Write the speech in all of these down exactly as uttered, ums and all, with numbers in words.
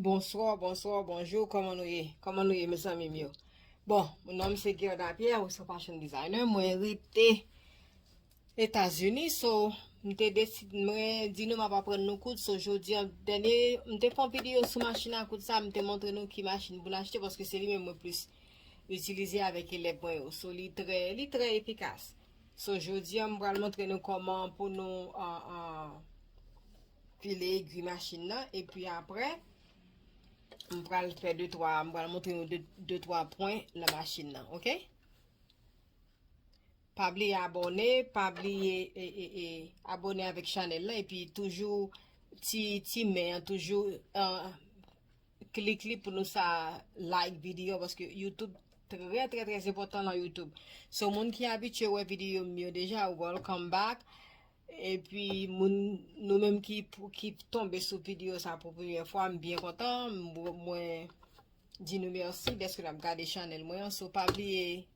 Bonswa, bonswa, bonjou, kòman nou ye? Kòman nou ye, mezanmi m yo? Bon, non m se Guerda Pierre, ou se fashion designer. Mwen rete Etazini, so, m te deside, mwen di nou m ap aprann nou koud, so, jodi an, dènye, m te fè yon videyo sou machin a koud sa, m te montre nou ki machin pou n achte, paske se li menm mwen plis itilize avèk elèv mwen yo. So, li trè, li trè efikas. So, jodi an, m pral montre nou kòman pou nou, ah, ah, file egwi machin nan, epi apre, m pral fè de, twa, m pral montre nou de, de, twa pwen nan machin nan, oke? Pa bliye abòne, pa bliye, e, e, e, abòne avèk chanèl lan, epi toujou ti, ti men an, toujou, ah, klik li pou nou sa like videyo, paske YouTube trè, trè, trè enpòtan nan YouTube. So, moun ki abitye wè videyo m yo deja, welcome back. Epi, moun, nou menm ki, ki tonbe sou videyo sa pou premyè fwa, m byen kontan. M, mwen di nou mèsi dèske n ap gade chanèl mwen an. So, pa bliye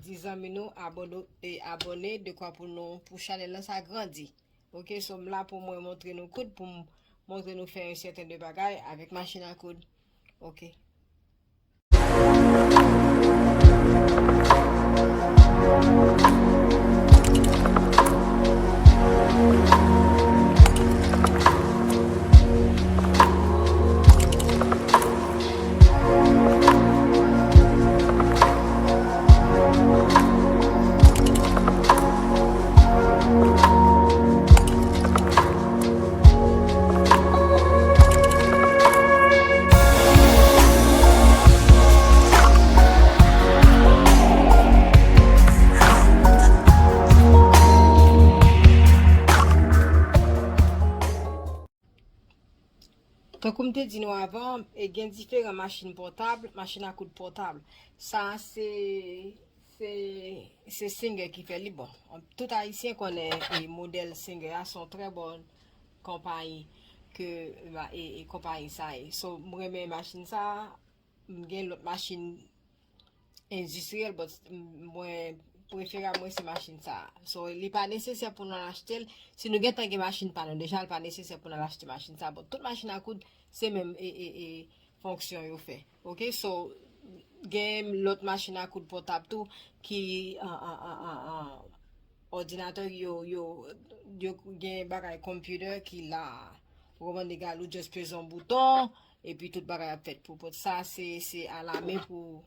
di zanmi nou abòne, e abòne, dekwa pou nou, pou chanèl lan sa grandi. Oke, so m la pou mwen montre nou koud, pou m montre nou fè yon sèten de bagay avèk machin a koud. Oke. Tankou m te di nou avan, e gen diferan machin pòtab, machin a koud pòtab. Sa a se, se, se Singer ki fè li. Bon, tout Ayisyen konnen e modèl Singer a, se yon trè bon konpayi ke, e, e konpayi sa ye. So, m renmen machin sa a, m gen lòt machin endistriyèl, but m, mwen, preferab mwen se machin sa a. So, li pa nesesè pou n al achte l. Si nou gentan gen machin pa nou deja, li pa nesesè pou n al achte machin sa a. But tout machin a koud, se menm e, e, e fonksyon yo fè. Oke, so, gen lòt machin a koud pòtab tou ki, an, an, an, an, an, òdinatè yo, yo, yo gen bagay computer ki la. Ou konprann, egal, ou just peze yon bouton, epi tout bagay ap fèt pou, pou sa, se, se alamen pou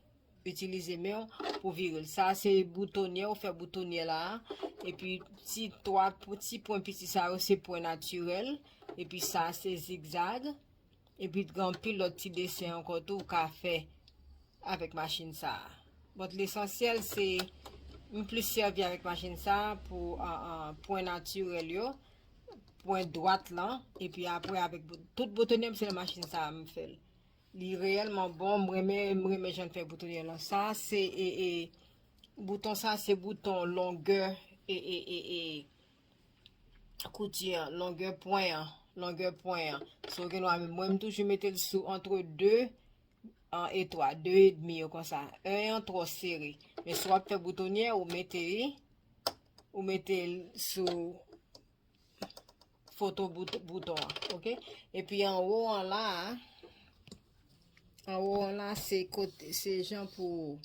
itilize men w pou vire l. Sa se boutonyè, ou fè boutonyè la a. Epi ti twa, ti pwen piti sa yo, se pwen natirèl. Epi sa se zigzag. Epi gen anpil lòt ti desen ankò tou ou ka fè avèk machin sa a. But lesansyèl se, m plis sèvi avèk machin sa a pou, ah, ah, pwen natirèl yo, pwen dwat lan, epi apre avèk bout-, tout boutonyè m se nan machin sa a m fè l. Li reyèlman bon, m renmen, m renmen jan l fè boutonyè lan. Sa se, e, e, bouton sa se bouton longè, e, e, e, e, kouti an, longè pwen an, longè pwen an. So, gen dwa menm, mwen, m toujou mete l sou antre de, an, e twa, de edmi yo konsa. En an twò sere. Men si w ap fè boutonyè, ou mete li, ou mete l sou foto bout-, bouton an, oke? Epi anwo an la a, anwo an la, se kote, se jan pou,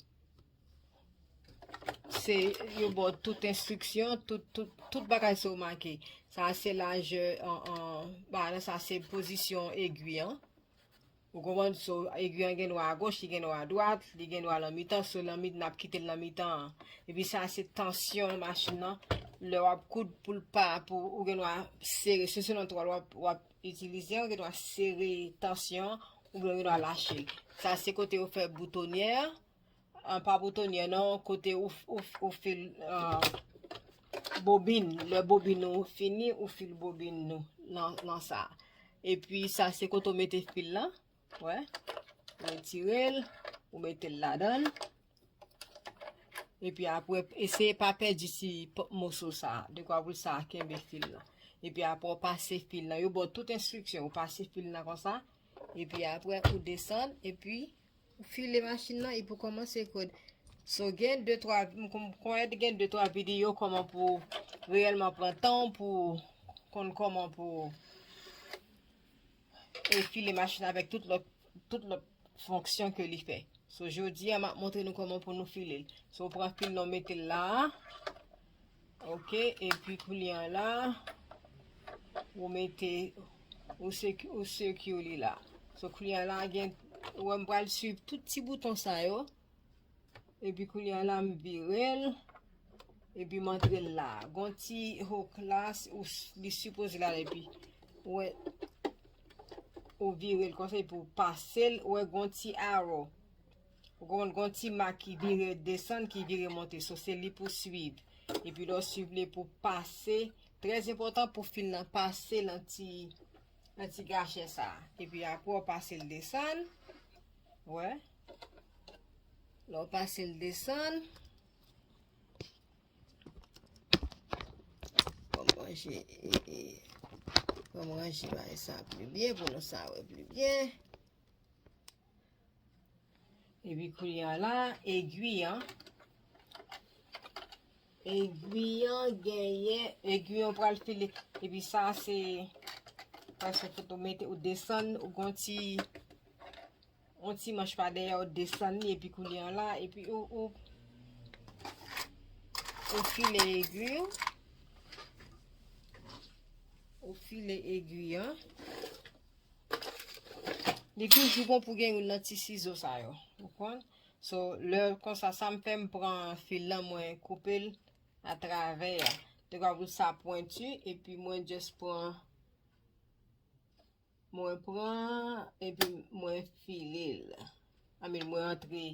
se, yo ba w tout enstriksyon, tout, tout, tout bagay se ou make. Sa se lajè, an, an, ba, sa se pozisyon egwi an. Ou konprann? So, egwi an gen dwa agoch, li gen dwa adwat, li gen dwa nan mitan, so, nan mit-, n ap kite l nan mitan an. Epi sa se tansyon machin nan. Lè w ap koud pou l pa, pou, ou gen dwa sere, se selon twal w ap, w ap itilize, ou gen dwa sere tansyon an, oubyen ou gen dwa lache l. Sa se kote yo fè boutonyè, an, pa boutonyè non, kote ou, ou, ou fil, ah, bobin. Lè bobin ou fini, ou fil bobin nou nan, nan sa. Epi sa se kote ou mete fil lan. Wè. Ou retire l, ou mete l ladan l. Epi apre, eseye pa pèdi ti p-, moso sa a. Dekwa pou sa a kenbe fil lan. Epi apre, ou pase fil lan. Yo ba w tout enstriksyon. Ou pase fil lan konsa. Epi apre, ou desann. Epi, ou file machin nan. Epi, ou kòmanse kòd. So, gen de, twa, m kon-, konnen gen de, twa videyo kòman pou reyèlman pran tan w pou konn kòman pou e file machin avèk tout lòt tout lòt fonksyon ke li fè. So, jodi a, m ap montre nou kòman pou nou file l. So, ou pran fil la, ou mete l la. Ok, epi koulye a la, ou mete, ou seki-, ou secure li la. So, koulye a la, gen, ou wè m pral swiv tout ti bouton sa yo. Epi koulye a la, m vire l. Epi m antre l la. Gon ti hook la, s-, ou s-, li sipoze la, epi ou wè, ou vire l konsa, epi ou pase l, ou wè gon ti arrow. Ou konprann, gon ti mak ki vire desann, ki vire monte. So, se li pou swiv. Epi lè w swiv li pou pase. Trè enpòtan pou fil lan pase nan ti, nan ti gachè sa. Epi apre w pase l desann. Wè. Lè w pase l desann. Ban m ranje, e, e, ban m ranje bagay sa pli byen pou nou sa wè pli byen. Epi kounye a la, egwi an. Egwi an genyen, egwi an pral file. Epi sa se, pase foto mete ou desann, ou gon ti, yon ti manch pa dèyè, ou desann li, epi kounye a la, epi ou, ou, ou file egwi an. Ou file egwi an. Li toujou bon pou gen youn nan ti sizo sa yo. Ou konprann? So, lè konsa, sa m fè, m pran fil lan, mwen koupe l atravè. Dekwa pou sa pwenti, epi mwen just pran, mwen pran, epi mwen file l. I mean, mwen antre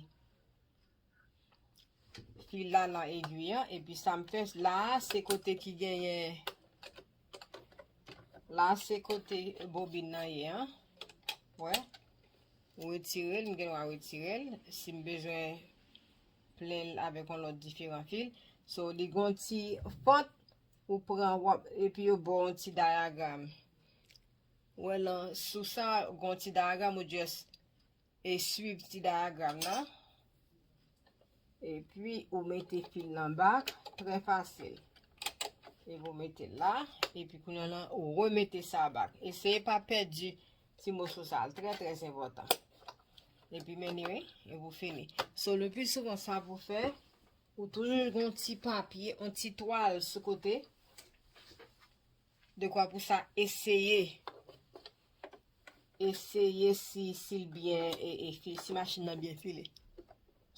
fil la nan egwi an, epi sa m fè la, se kote ki genyen, la se kote bobin nan ye an. Wè, ou retire l, m gen dwa retire l, si m bezwen plen l avèk yon lòt diferan fil. So, li gon ti fant, ou pran, w ap, epi yo ba w yon ti dayagram. Wè lan, sou sa, gon ti dayagram, ou just e swiv ti dayagram nan. Epi ou mete fil nan bak, trè fasil. Epi ou mete l la, epi kounye a la, ou remete sa bak. Eseye pa pèdi ti moso sa, l trè, trè enpòtan. Epi men li, wi, epi ou fini. So, le pli souvan sa pou fè, ou toujou gon ti papye, yon ti twal sou kote. Dekwa pou sa eseye. Eseye si, si l byen, e, e fi-, si machin nan byen file.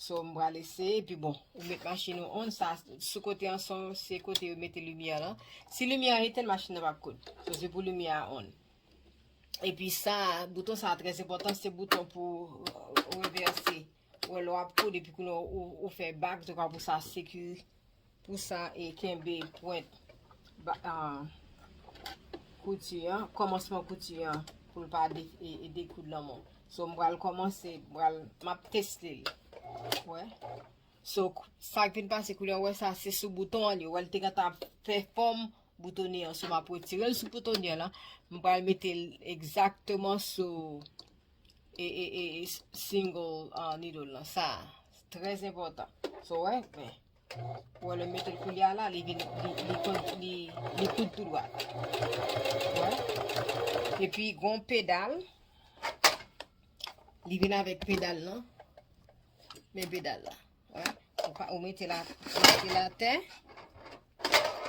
So, m pral eseye, epi bon, ou met machin ou on, sa, sou kote an son, se kote yo mete limyè lan. Si limyè an etenn, machin nan p ap koud. So, se pou limyè a on. Epi sa, bouton sa trè enpòtan, se bouton pou, euh, revèse. Ou wè, lè w ap koud, epi kounye a ou, ou fè bak, dekwa pou sa sekire. Pou sa, e kenbe pwent ba-, ah, kouti an, kòmansman kouti an, pou l pa de-, e, e dekoud lan men w. So, m pral kòmanse, m pral, m ap teste l. Wè. So, k-, sa k vin pase koulye a, wè sa, se sou bouton an li, wè l te gentan ap fè fòm boutonye an. So, m ap retire l sou boutonye an la, m pral mete l egzakteman sou e, e, e, e s-, single, ah, needle lan. Sa, trè enpòtan. So, wè, men. Wè, lè m mete l koulye a la, li vin, li, li, kon-, li, li koud tou dwat. Wè. Epi, gon pedal. Li vin avèk pedal lan. Men pedal la. Wè. Ou pa, ou mete la, ou mete l atè.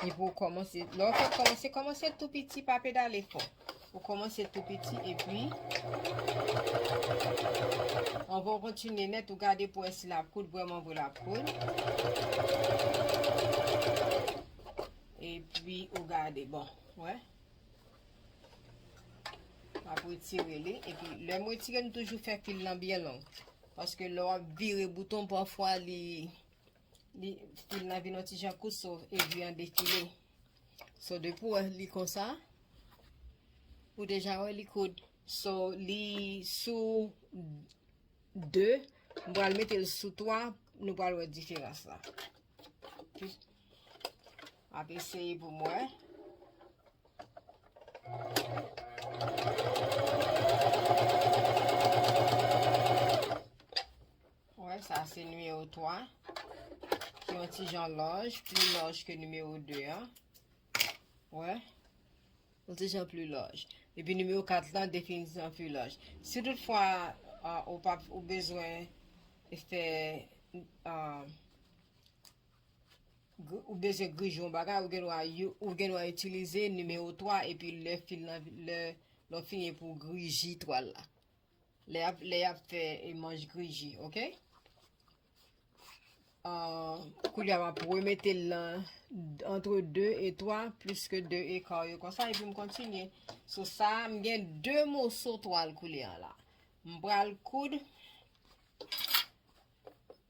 Epi ou kòmanse, lè w fè kòmanse, kòmanse tou piti, pa pedale fò. Ou kòmanse tou piti, epi, anvan w kontinye nèt, ou gade pou wè si l ap koud, vrèman vre l ap koud. Epi, ou gade, bon, wè. M ap retire li, epi lè m retire, m toujou fè fil lan byen long. Paske lè w ap vire bouton, pafwa li, li, fil lan vin yon ti jan kout, so, egwi an defile. So, depi w wè li konsa, ou deja wè li koud. So, li sou de, m pral mete l sou twa, nou pral wè diferans la. M ap eseye pou m wè. Wè, sa se nimewo twa, ki yon ti jan laj, pli laj ke nimewo de an. Wè. Yon ti jan pli laj. Epi nimewo kat lan, definitivman pli laj. Si toutfwa, ah, ou pa, ou bezwen fè, ah, gr- ou bezwen griji yon bagay, ou gen dwa, ou gen dwa itilize nimewo twa epi lè fil nan, lè, lè w fini pou griji twal la. Lè y ap, lè y ap fè e manch griji, oke? Ah, koulye a m ap remete l nan antre de e twa, plis ke de e ka yo konsa, epi m kontinye. Sou sa, m gen de moso twal koulye a la. M pral koud,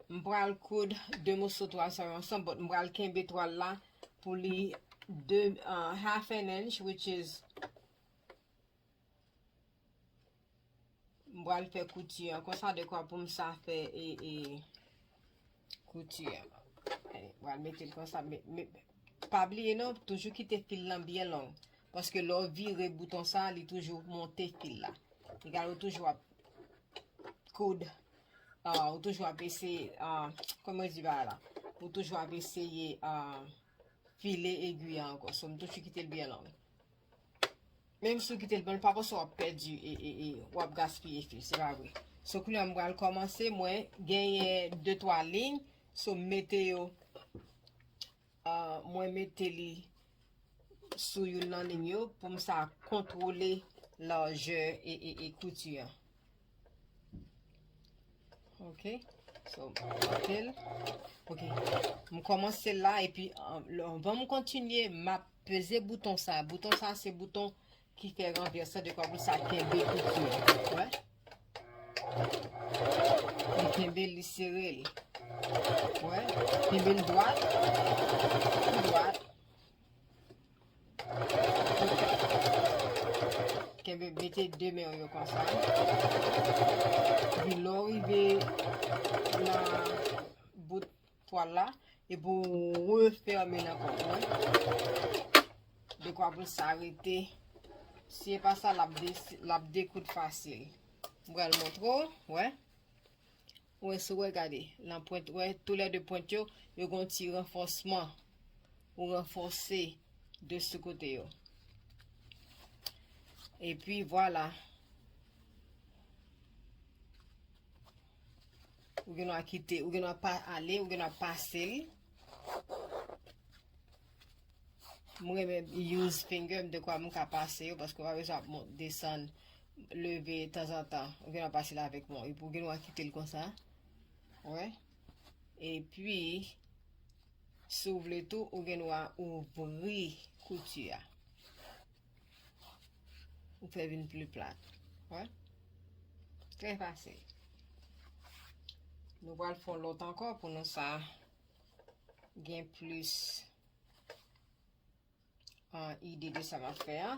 m pral koud de moso twal sa yo ansanm, but m pral kenbe twal la pou li de, ah, half an inch, which is M pral fè kouti an konsa, dekwa pou m sa fè e, e kouti an. E, m pral mete l konsa. Me, me, pa bliye non, toujou kite fil lan byen long. Paske lè w vire bouton sa, li toujou monte fil la. Egal, ou toujou ap koud, ah, ou toujou ap eseye, ah, kòman yo di bagay la? Ou toujou ap eseye, ah, file egi an ankò. So, m toujou kite l byen long. Menm si w kite l, bon, pa panse w ap pèdi e, e, e w ap gaspiye fil, se pa vre. So, kounye a m pral kòmanse, mwen genyen de twa liy, so, m mete yo, ah, mwen mete li sou youn nan liy yo pou m sa kontwole lajè e, e, e kouti an. Ok. So, m mete l. Ok. M kòmanse la, epi, ah, lè, anvan m kontinye, m ap peze bouton sa. Bouton sa, se bouton ki fè ranvèsan, dekwa pou sa kenbe kouti an. Wè? Li kenbe, li sere l. Wè? Kenbe l dwat. Tou dwat. Kenbe, mete de men w yo konsa. Epi lè w rive nan bout twal la, epi w refèmen l ankò, wè. Dekwa pou sa rete. Si e pa sa, l ap de-, l ap dekoud fasil. M pral montre w, wè. Wè, si w wè, gade, nan pwent, wè, toulède pwent yo, yo gen yon ti ranfòsman. Ou ranfòse de sou kote yo. Epi, vwala. Ou gen dwa kite, ou gen dwa pa ale, ou gen dwa pase l. Mwen menm use finger m, dekwa m ka pase yo, paske w pa bezwen ap mont, desann, leve tanzantan. Ou gen dwa pase l avèk men w. Epi ou gen dwa kite l konsa. Wè. Epi, si w vle tou, ou gen dwa ouvri kouti a. Ou fè vin pli plat. Wè. Trè fasil. Nou pral fè yon lòt ankò pou nou sa gen plis, ah, ide de sa m ap fè a.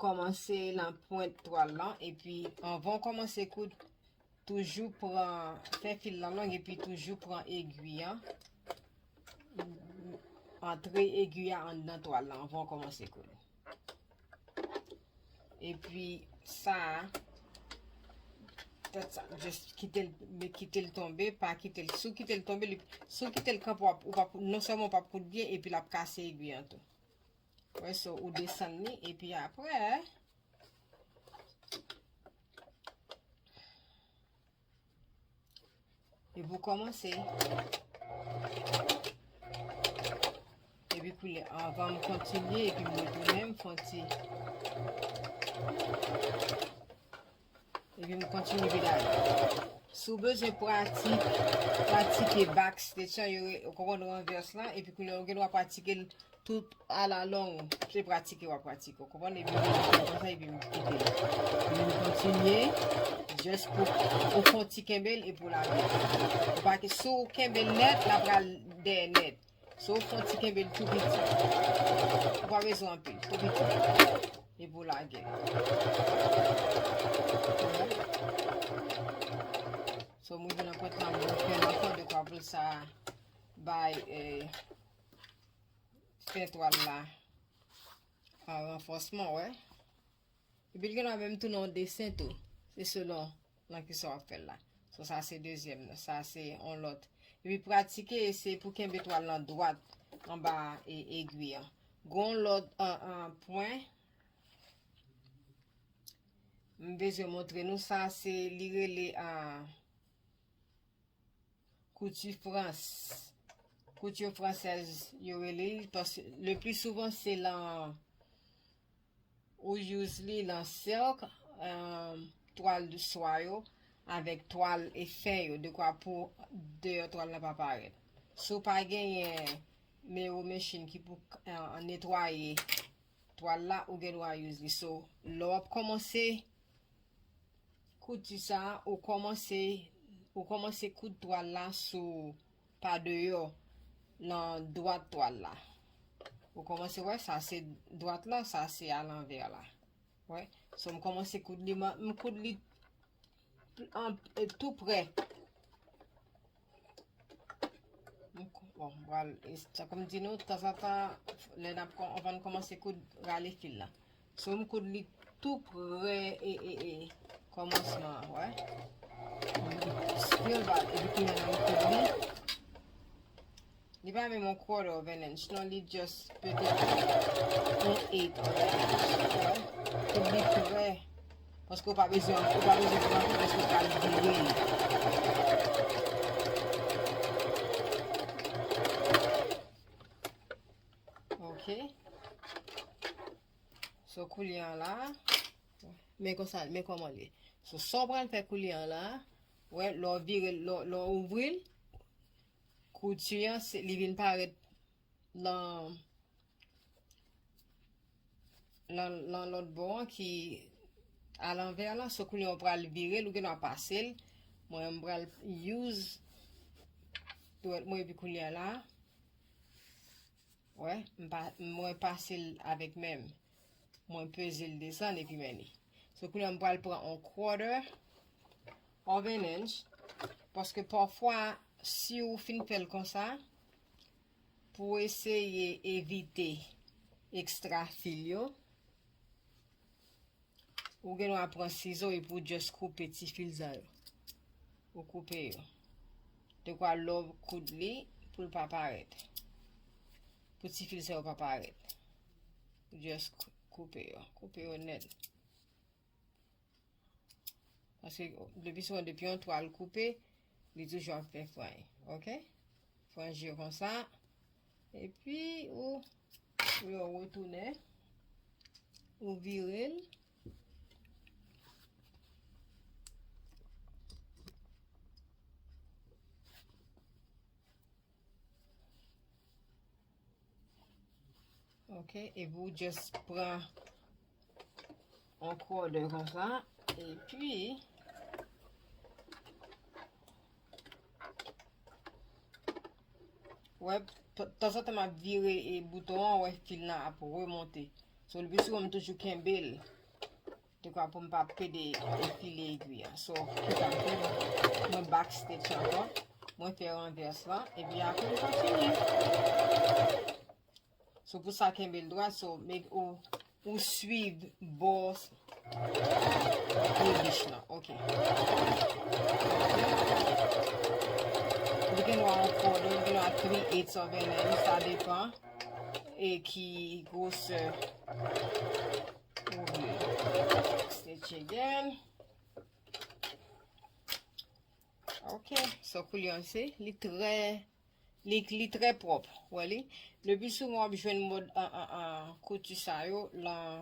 Kòmanse nan pwent twal lan, epi anvan w kòmanse koud, toujou pran, fè fil lan long, epi toujou pran egi an, antre egi a anndan twal lan anvan w kòmanse koud. Epi sa, tèt sa, just kite l, men kite l tonbe, pa kite l, si w kite l tonbe, li, si w kite l kanpe, w ap, ou p ap, non sèlman w p ap koud byen, epi l ap kase egi an tou. Wè, so, ou desann li, epi apre, epi w kòmanse. Epi kounye a, anvan m kontinye, epi m retounen, m fè yon ti, epi m kontinye vide ale. Si w bezwen pratik, pratike back stitch lan, yo re-, ou konprann, ranvès lan, epi kounye a, ou gen dwa pratike l tout alalong, se pratike w ap pratike, w konprann? Epi m konsa, epi m kite l. Epi m kontinye, just pou ou fè yon ti kenbe l epi w lage. Ou pa ke, si w kenbe l nèt, l ap pral dèyè nèt. So, w fè yon ti kenbe l tou piti. Ou pa bezwen anpil, tou piti. Epi w lage l. So, mwen vin nan pwent la, mwen fè l ankò, dekwa pou l sa bay, eh, fè twal la an ranfòsman, wè. Epi l gen dwa menm tounen yon desen tou. Se selon nan kisa w ap fè l la. So, sa se dezyèm nan. Sa se yon lòt Epi pratike eseye pou kenbe twal lan dwat anba e, egwi an. Gon lòt an, an pwen m bezwen montre nou sa, se li rele a kouti frans. Kouti fransèz yo rele l, paske le pli souvan se lan ou use li lan sèk, um, twal de swa yo avèk twal e fen yo, dekwa pou deyò twal la pa parèt. Si w pa genyen mewo machin ki pou uh, netwaye twal la, ou gen dwa use li. So, lè w ap kòmanse kouti sa, ou kòmanse ou kòmanse koud twal la sou pa deyò lan dwat twal la. Ou kòmanse wè sa se dwat la, sa se alanvè la. Wè. So m kòmanse koud li, m koud li an, tou prè. M k- Bon, m pral, e, sa kòm di nou, tanzantan, lè n ap kò- anvan n kòmanse koud, rale fil la. So m koud li tou prè e, e, e kòmansman an, wè. Still bad, epi kounye a m koud li. Li pa menm yon quarter of an inch, non, li just petèt yon eighth of an inch, wè. Koud li prè. Paske w pa bezwen, ou pa bezwen pran koud paske w pral vire li. Ok. So, koulye a la, men konsa, men kòman l ye. So, sa w pral fè koulye a la, wè, lè w vire l, lè w- lè w ouvri l, kouti an, se- li vin parèt lan, lan, lan lòt bò an ki alanvè la. So, koulye a w pral vire l, ou gen dwa pase l. Mwen, m pral use dwèt mwen epi koulye a la. Wè, m pa- mwen pase l avèk men m. Mwen peze l desann epi men li. So, kounye a m pral pran on quarter of an inch. Paske pafwa, si w fin fè l konsa, pou eseye evite ekstra fil yo, ou gen dwa pran sizo epi w just koupe ti fil sa yo. Ou koupe yo. Dekwa lè w koud li pou l pa parèt. Pou ti fil sa yo pa parèt. Ou just koupe yo. Koupe yo nèt. Paske depi sou depi yon twal koupe, li toujou ap fè franj. Ok? Franj yo konsa. Epi ou Yo retounen. Ou vire l. Ok, epi ou just pran on quarter konsa. Epi, wè, t- tanzantan m ap vire e bouton an, wè fil la ap remonte. So, le pli souvan, m toujou kenbe l. Dekwa pou m pa pede e file egwi an. So, kisa m fè? Mwen back stitch ankò. Mwen fè ranvès lan. Epi apre, m kontinye. So, pou sa kenbe l dwat, so, make ou, ou swiv bò kreyich lan. Ok. Li gen dwa ankò, li gen dwa three eighths of an inch, sa depan e ki gwosè ou vle. Stitch again. Ok, so koulye a se, li trè, li, li trè pwòp, wè li. Le pli souvan w ap jwenn mòd an, an, an kouti sa yo lan,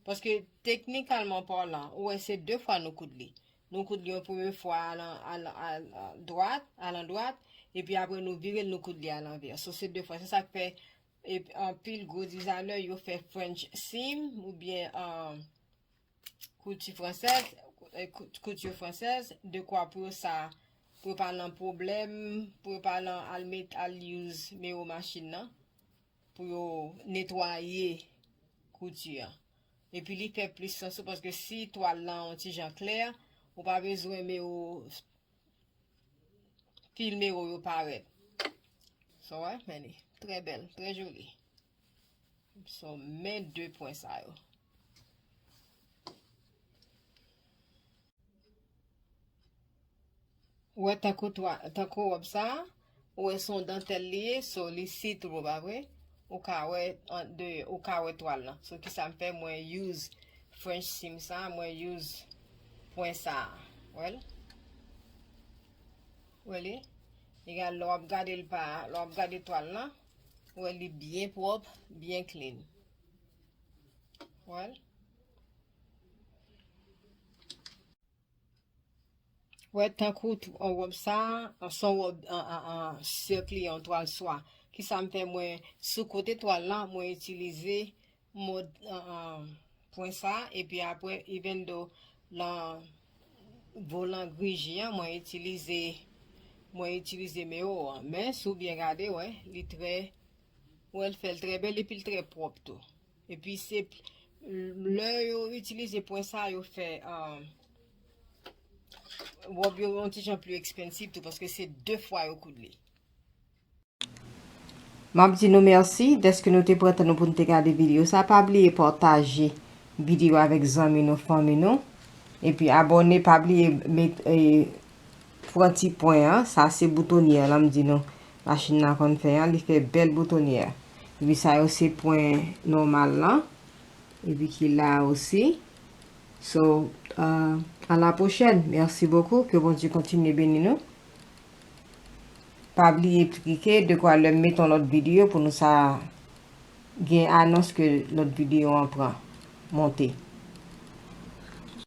paske teknikalman palan, ou wè se de fwa nou koud li. Nou koud li yon premye fwa alan, alan, alan dwat, alan dwat, epi apre nou vire l, nou koud li alanvè. So se de fwa, se sa k fè epi anpil gwo dizayè yo fè French seam oubyen, um, kouti fransèz, eh, kou- kouti fransèz, dekwa pou yo sa, pou yo pa nan pwoblèm, pou yo pa nan al met, al use mewo machin nan, pou yo netwaye kouti an. Epi li fè plis sans tou, paske si twal lan yon ti jan klè, ou pa bezwen mewo fil mewo yo parèt. So, wè, men li trè bèl, trè joli. So, men de pwen sa yo. Ou wè tankou twa, tankou wòb sa, ou wè se yon dantèl li ye, so li see-through, pa vre? Ou ka wè an de, ou ka wè twal lan. So kisa m fè, mwen use French seam sa, mwen use pwen sa. Wè l? Wè li? Egal lè w ap gade l pa, lè w ap gade twal lan, ou wè li byen pwòp, byen clean. Wè l? Wè, tankou t-, an wòb sa, an son wòb an, an, an sèkli an twal swa. Kisa m fè, mwen, sou kote twal lan, mwen itilize mòd an, an pwen sa, epi apre, even though lan volan griji an, mwen itilize, mwen itilize mewo an. Men, si w byen gade, wè, li trè, wè, l fè l trè bèl, epi l trè pwòp tou. Epi se lè yo itilize pwen sa, yo fè, um, wòb yo yon ti jan pli expensive tou, paske se de fwa yo koud li. M ap di nou mèsi dèske nou te pran tan nou pou nou te gade videyo sa. Pa bliye pataje videyo avèk zanmi nou, fanmi nou. Epi abòne, pa bliye met, e, pran ti pwen an. Sa se boutonyè lan m di nou machin nan konn fè an. Li fè bèl boutonyè. Epi sa yo se pwen nòmal lan. Epi ki la osi. So, uh, à la prochaine. Merci beaucoup. Ke Bondye kontinye beni nou. Pa bliye klike dekwa lè m met yon lòt videyo pou nou sa gen anons ke lòt videyo an pran monte.